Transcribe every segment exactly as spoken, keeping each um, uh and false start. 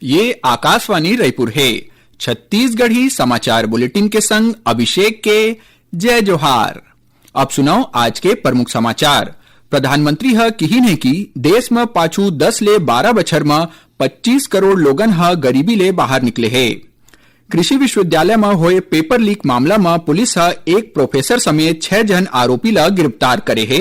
ये आकाशवाणी रायपुर हे। छत्तीसगढ़ी समाचार बुलेटिन के संग अभिषेक के जय जोहार। अब सुनव आज के प्रमुख समाचार। प्रधानमंत्री ह किहिन हे कि देश म पाछू दस ले बारह बछर म पच्चीस करोड़ लोगन ह गरीबी ले बाहर निकले हे। कृषि विश्वविद्यालय म होए पेपर लीक मामला म पुलिस ह एक प्रोफेसर समेत छह झन आरोपी ल गिरफ्तार करे हे।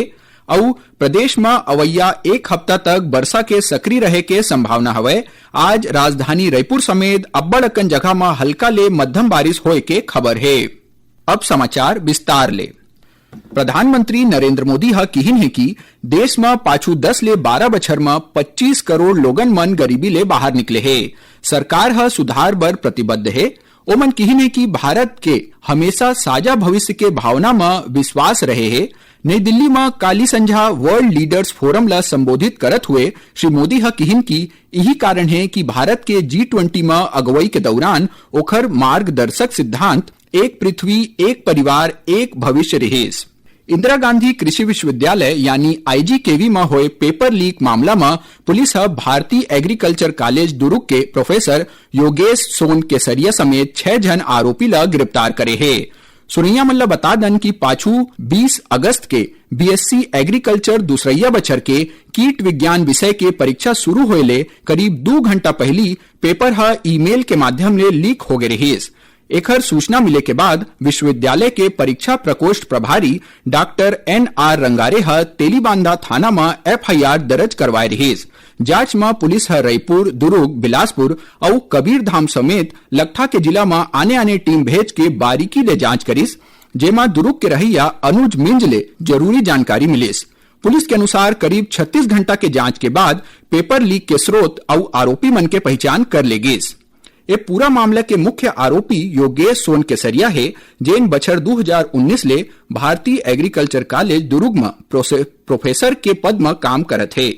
अउ प्रदेश म अवइया एक हफ्ता तक बरसा के सक्रिय रहे के संभावना हवय। आज राजधानी रायपुर समेत अब्बड़ अकन जगह म हल्का ले मध्यम बारिश होए के खबर हे। अब समाचार विस्तार ले। प्रधानमंत्री नरेंद्र मोदी ह किहिन हे कि देश म पाछू दस ले बारह बछर म पच्चीस करोड़ लोगन मन गरीबी ले बाहर निकले हे। सरकार ह सुधार बर प्रतिबद्ध हे। ओमन किहिन हे कि भारत के हमेशा साझा भविष्य के भावना म विश्वास रहे हे। नई दिल्ली म काली संझा वर्ल्ड लीडर्स फोरम ल संबोधित करत हुए श्री मोदी ह किहिन कि इही कारण हे कि भारत के जी ट्वेंटी म अगुवई के दौरान ओखर मार्गदर्शक सिद्धांत एक पृथ्वी, एक परिवार, एक भविष्य रिहिस। इंदिरा गांधी कृषि विश्वविद्यालय यानी आईजीकेवी म होए पेपर लीक मामला म पुलिस ह भारतीय एग्रीकल्चर कॉलेज दुरुग के प्रोफेसर योगेश सोन केसरिया समेत छह झन आरोपी ल गिरफ्तार करे हे। सुनइया मन ल बता दन कि पाछू बीस अगस्त के बीएससी एग्रीकल्चर दूसरइया बछर के कीट विज्ञान विषय के परीक्षा शुरू होए ले करीब दू घंटा पहिली पेपर ह ईमेल के माध्यम ले लीक हो गे रिहिस। एखर सूचना मिले के बाद विश्वविद्यालय के परीक्षा प्रकोष्ठ प्रभारी डॉक्टर एन आर रंगारे ह तेलीबांधा थाना म एफआईआर दर्ज करवाए रिहिस। जांच म पुलिस ह रईपुर, दुरुग, बिलासपुर अउ कबीरधाम समेत लकठा के जिला म आने-आने टीम भेज के बारीकी ले जांच करिस, जेमा दुरुग के रहइया अनुज मिंज ले जरूरी जानकारी मिलिस। पुलिस के अनुसार करीब छत्तीस घंटा के जांच के बाद पेपर लीक के स्रोत अउ आरोपी मन के पहिचान कर ले गिस। ए पूरा मामला के मुख्य आरोपी योगेश सोन केसरिया हे, जेन बछर दू हजार उन्नीस ले भारतीय एग्रीकल्चर कॉलेज दुरुग म प्रोसे-, प्रोफेसर के पद म काम करत हे।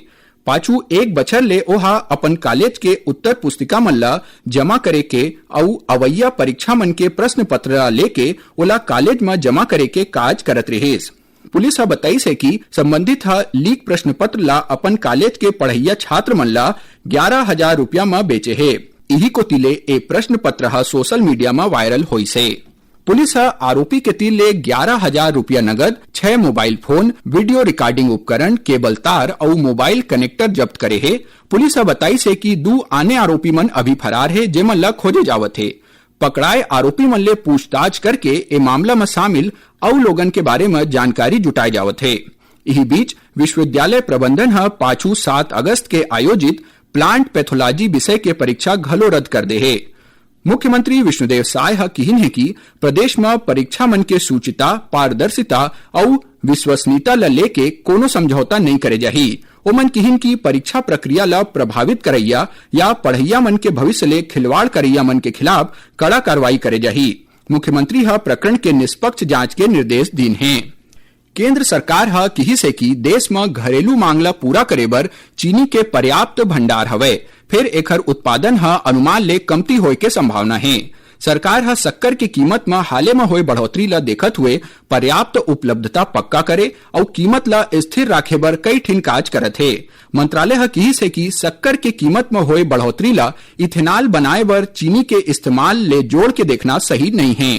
पाछू एक बछर ले ओहा अपन कॉलेज के उत्तर पुस्तिका मन ल जमा करे के अउ अवइया परीक्षा मन के प्रश्न पत्र ल लेके ओला कॉलेज म जमा करे के काज करत रिहिस। पुलिस ह बताइस हे कि संबंधित ह लीक प्रश्न पत्र ला अपन कॉलेज के पढ़इया छात्र मन ला ग्यारह हजार रुपया म बेचे हे। इही कोति ले ए प्रश्न पत्र ह सोशल मीडिया म वायरल होइस हे। पुलिस ह आरोपी के तीर ले ग्यारह हजार रुपया नगद, छह मोबाइल फोन, वीडियो रिकॉर्डिंग उपकरण, केबल तार अउ मोबाइल कनेक्टर जब्त करे हे। पुलिस ह बताइस हे कि दू आने आरोपी मन अभी फरार हे, जेमन ल खोजे जावत हे। पकड़ाए आरोपी मन ले पूछताछ करके ए मामला म शामिल अउ लोगन के बारे म जानकारी जुटाए जावत हे। इही बीच विश्वविद्यालय प्रबंधन ह पाछू सात अगस्त के आयोजित प्लांट पैथोलॉजी विषय के परीक्षा घलो रद्द कर दे हे। मुख्यमंत्री विष्णुदेव साय ह किहिन हे कि प्रदेश म परीक्षा मन के शुचिता, पारदर्शिता अउ विश्वसनीयता ल लेके कोनो समझौता नइ करे जाही। ओमन किहिन कि परीक्षा प्रक्रिया ल प्रभावित करइया या पढ़इया मन के भविष्य ले खिलवाड़ करइया मन के खिलाफ कड़ा कार्रवाई करे जाही। मुख्यमंत्री ह प्रकरण के निष्पक्ष जांच के निर्देश दीन हे। केंद्र सरकार ह किहिस हे कि देश म घरेलू मांग ल पूरा करे बर चीनी के पर्याप्त भंडार हवय, फेर एखर उत्पादन ह अनुमान ले कमती होय के संभावना हे। सरकार ह शक्कर के कीमत म हाले म होय बढ़ोतरी ल देखत हुए पर्याप्त उपलब्धता पक्का करे अउ कीमत ल स्थिर राखे बर कई ठिन काज करत हे। मंत्रालय ह किहिस हे कि शक्कर के कीमत म होय बढ़ोतरी ल इथेनॉल बनाए बर चीनी के इस्तेमाल ले जोड़ के देखना सही नइ हे।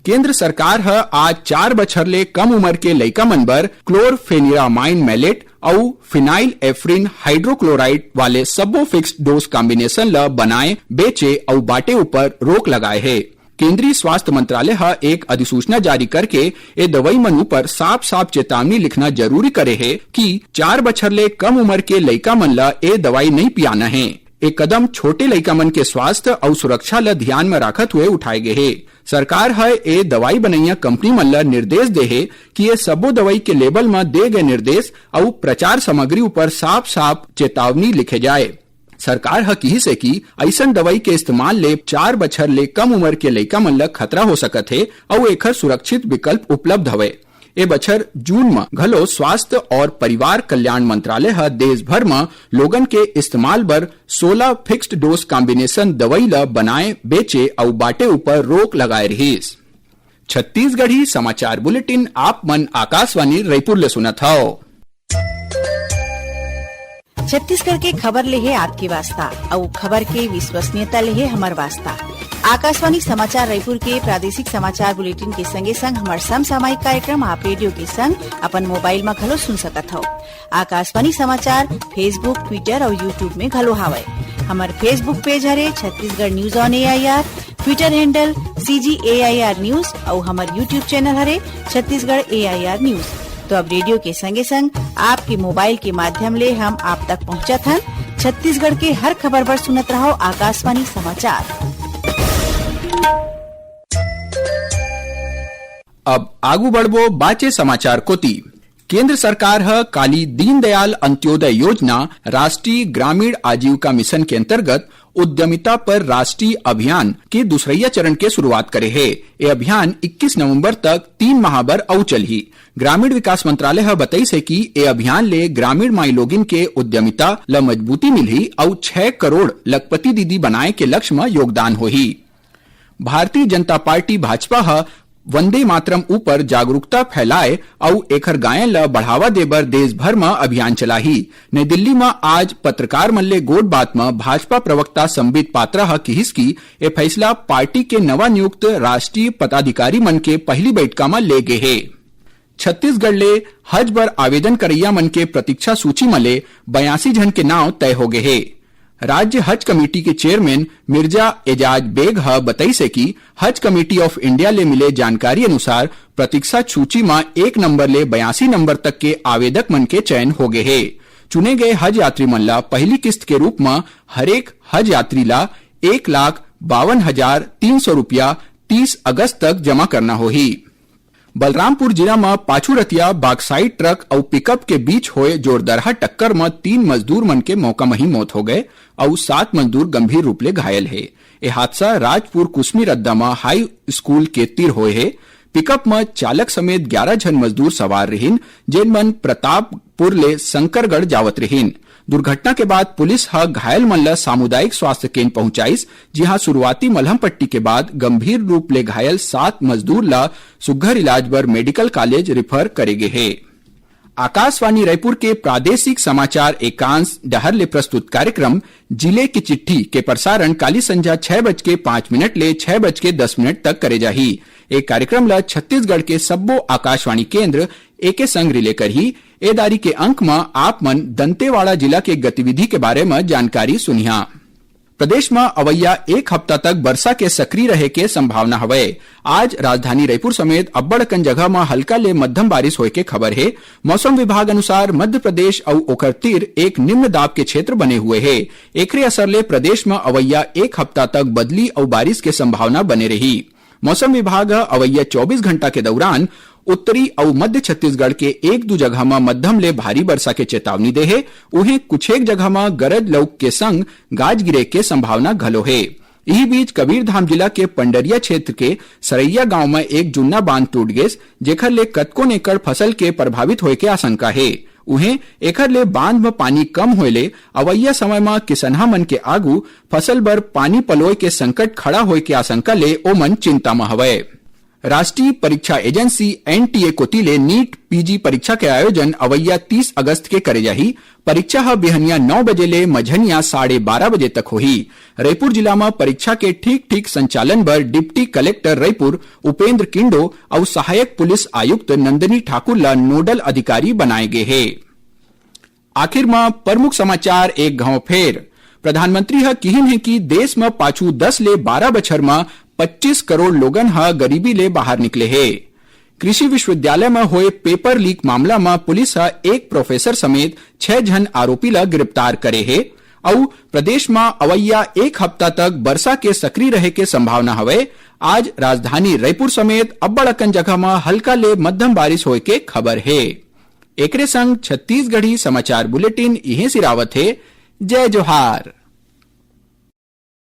केंद्र सरकार ह आज चार बछर ले कम उमर के लइका मन बर क्लोरफेनिरामाइन मैलेट अउ फिनाइल एफ्रिन हाइड्रोक्लोराइड वाले सब्बो फिक्स्ड डोज कॉम्बिनेशन ल बनाए, बेचे अउ बांटे ऊपर रोक लगाए हे। केंद्रीय स्वास्थ्य मंत्रालय ह एक अधिसूचना जारी करके ए दवाई मन ऊपर साफ-साफ चेतावनी लिखना जरूरी करे हे कि चार बछर ले कम उमर के लइका मन ल ए दवाई नइ पियाना हे। ए कदम छोटे लइका मन के स्वास्थ्य अउ सुरक्षा ल ध्यान म राखत हुए उठाए गे हे। सरकार ह ए दवाई बनइया कंपनी मन ल निर्देश दे हे कि ए सब्बो दवाई के लेबल म दे गए निर्देश अउ प्रचार सामग्री ऊपर साफ-साफ चेतावनी लिखे जाए। सरकार ह किहिस हे कि अइसन दवाई के इस्तेमाल ले चार बछर ले कम उमर के लइका मन ल खतरा हो सकत हे अउ एखर सुरक्षित विकल्प उपलब्ध हवय। ए बछर जून म घलो स्वास्थ्य और परिवार कल्याण मंत्रालय ह देश भर म लोगन के इस्तेमाल बर सोलह फिक्स्ड डोज कॉम्बिनेशन दवाई ल बनाए, बेचे अउ बांटे ऊपर रोक लगाए रिहिस। छत्तीसगढ़ी समाचार बुलेटिन आप मन आकाशवाणी रायपुर ले सुनत हव। छत्तीसगढ़ के खबर ले हे आपके वास्ता, अउ खबर के विश्वसनीयता ले हे हमर वास्ता। आकाशवाणी समाचार रायपुर के प्रादेशिक समाचार बुलेटिन के संगे संग हमर समसामयिक कार्यक्रम आप रेडियो के संग अपन मोबाइल म घलो सुन सकत हव। आकाशवाणी समाचार Facebook, Twitter अउ YouTube में घलो हावय। हमर Facebook पेज हरे Chhattisgarh news on AIR, Twitter handle CG AIR news अउ हमर YouTube चैनल हरे छत्तीसगढ़ एआईआर न्यूज। तो अब रेडियो के संगे संग आपके मोबाइल के माध्यम ले हम आप तक पहुंचत हन। छत्तीसगढ़ के हर खबर बर सुनत रहो आकाशवाणी समाचार। अब आगू बढ़बो बाचे समाचार कोती। केंद्र सरकार ह काली दीनदयाल अंत्योदय योजना, राष्ट्रीय ग्रामीण आजीविका मिशन के अंतर्गत उद्यमिता पर राष्ट्रीय अभियान के दूसरइया चरण के शुरुआत करे हे। ए अभियान इक्कीस नवंबर तक तीन माह बर अउ चलही। ग्रामीण विकास मंत्रालय ह बतइस हे कि ए अभियान ले ग्रामीण माईलोगिन के उद्यमिता ल मजबूती मिलही अउ छह करोड़ लखपति दीदी बनाए के लक्ष्य म योगदान होही। भारतीय जनता पार्टी भाजपा ह वंदे मातरम ऊपर जागरूकता फैलाए अउ एखर गायन ल बढ़ावा दे बर देश भर म अभियान चलाही। नई दिल्ली म आज पत्रकार मन ले गोठ बात म भाजपा प्रवक्ता संबित पात्रा ह किहिस कि ए फैसला पार्टी के नवा नियुक्त राष्ट्रीय पदाधिकारी मन के पहिली बइठका म ले गे हे। छत्तीसगढ़ ले हज बर आवेदन करइया मन के प्रतीक्षा सूची म ले बयासी झन के नांव तय हो गे हे। राज्य हज कमेटी के चेयरमैन मिर्जा एजाज बेग ह बतइस हे कि हज कमेटी ऑफ इंडिया ले मिले जानकारी अनुसार प्रतीक्षा सूची म एक नंबर ले बयासी नंबर तक के आवेदक मन के चयन हो गे हे। चुने गए हज यात्री मन ला पहिली किस्त के रूप म हरेक हज यात्री ला एक लाख बावन हजार तीन सौ रुपया तीस अगस्त तक जमा करना होही। बलरामपुर जिला म पाछू रतिया बाक्साइट ट्रक अउ पिकअप के बीच होए जोरदरहा टक्कर म तीन मजदूर मन के मौका म ही मौत हो गए अउ सात मजदूर गंभीर रूप ले घायल हे। ए हादसा राजपुर कुसमी रद्दा म हाई स्कूल के तीर होए हे। पिकअप म चालक समेत ग्यारह झन मजदूर सवार रिहिन, जेन मन प्रतापपुर ले शंकरगढ़ जावत रिहिन। दुर्घटना के बाद पुलिस ह घायल मन ल सामुदायिक स्वास्थ्य केंद्र पहुंचाइस, जिहां शुरुआती मलहम पट्टी के बाद गंभीर रूप ले घायल सात मजदूर ल सुग्घर इलाज बर मेडिकल कॉलेज रिफर करे गे हे। आकाशवाणी रायपुर के प्रादेशिक समाचार एकांश डहर ले प्रस्तुत कार्यक्रम जिले की चिट्ठी के प्रसारण काली संझा छह बज के पाँच मिनट ले छह बज के दस मिनट तक करे जाही। ए कार्यक्रम ल छत्तीसगढ़ के सब्बो आकाशवाणी केंद्र एके संग रिले करही। ए दारी के अंक म आप मन दंतेवाड़ा जिला के गतिविधि के बारे म जानकारी सुनिहा। प्रदेश म अवइया एक हफ्ता तक बरसा के सक्रिय रहे के संभावना हवय। आज राजधानी रायपुर समेत अब्बड़ अकन जगह म हल्का ले मध्यम बारिश होय के खबर हे। मौसम विभाग अनुसार मध्य प्रदेश अउ ओकर तीर एक निम्न दाब के क्षेत्र बने हुए हे। एकरे असर ले प्रदेश म अवइया एक हफ्ता तक बदली अउ बारिश के संभावना बने रही। मौसम विभाग ह अवइया चौबीस घंटा के दौरान उत्तरी अउ मध्य छत्तीसगढ़ के एक दू जगह म मध्यम ले भारी बरसा के चेतावनी दे हे। उहें कुछेक जगह म गरज लउक के संग गाज गिरे के संभावना घलो हे। इही बीच कबीरधाम जिला के पंडरिया क्षेत्र के सरैया गांव म एक जुन्ना बांध टूट गेस, जेखर ले कतकोन एकड़ फसल के प्रभावित होय के आशंका हे। उहें, एखर ले बांध म पानी कम होय ले अवइया समय म किसनहा मन के आगू फसल बर पानी पलोय के संकट खड़ा होय के आशंका ले ओमन चिंता म हवय। राष्ट्रीय परीक्षा एजेंसी, एनटीए, कोति ले नीट पीजी परीक्षा के आयोजन अवइया तीस अगस्त के करे जाही। परीक्षा ह बिहनिया नौ बजे ले मझनिया साढ़े बारह बजे तक होही। रईपुर जिला म परीक्षा के ठीक-ठीक संचालन बर डिप्टी कलेक्टर रईपुर उपेंद्र किंडो अउ सहायक पुलिस आयुक्त नंदिनी ठाकुर ल नोडल अधिकारी बनाए गे हे। आखिर म प्रमुख समाचार एक घांव फेर। प्रधानमंत्री ह किहिन हे कि देश म पाछू दस ले बारह बछर म पच्चीस करोड़ लोगन ह गरीबी ले बाहर निकले हे। कृषि विश्वविद्यालय म होए पेपर लीक मामला म पुलिस ह एक प्रोफेसर समेत छह झन आरोपी ल गिरफ्तार करे हे। अउ प्रदेश म अवइया एक हफ्ता तक बरसा के सक्रिय रहे के संभावना हवय। आज राजधानी रईपुर समेत अब्बड़ अकन जगह म हल्का ले मध्यम बारिश होए के खबर हे। एकरे संग छत्तीसगढ़ी समाचार बुलेटिन इहें सिरावत हे। जय जोहार।